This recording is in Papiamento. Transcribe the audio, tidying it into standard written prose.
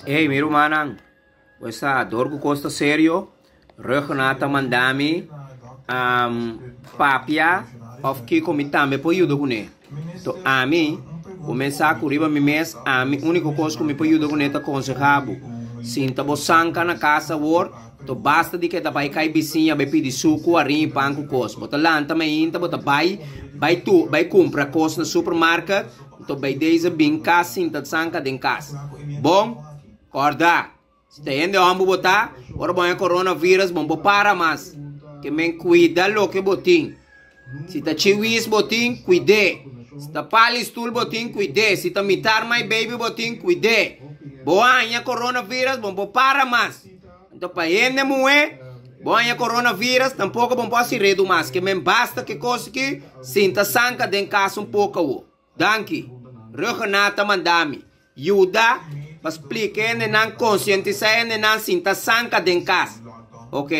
Ey, mi rumannan, bo sa, dor ku kos ta serio, Ruggenaath ta manda mi papia òf kiko mi tambe por yuda kuné. To ami, kuminsá ku riba mi mes, ami úniko kos ku mi por yuda kuné ta konsehá bo. Sinta bo sanka na kas awor, to basta di ke ta bai kai bisiña bai pidi suku, arin i pan ku kos. Bo ta lanta mainta, bo ta bai, bai tu, bai kumpra kos na supermarket, Anto bay deze bin kas sinta tsanka den kas. Bon, kòrda, si ta hende hòmber bo ta, ora bo haña coronavirus bo no por para mas. Ke men kuida loke bo tin. Si ta chiwis bo tin, kuid'é. Si ta pali stul bo tin, kuid'é. Si ta mitar mai baby bo tin, kuid'é. Bo haña coronavirus bo no por para mas. Anto pa hende muhé, bo haña coronavirus, tampoco bo no por hasi redu mas. Ke men basta ke kos aki, sinta sanka den kas un poko awo. Danki. Ruggenaath ta manda mi yuda pa splika hendenan, konsientisá hendenan sinta sanka den kas. Ok.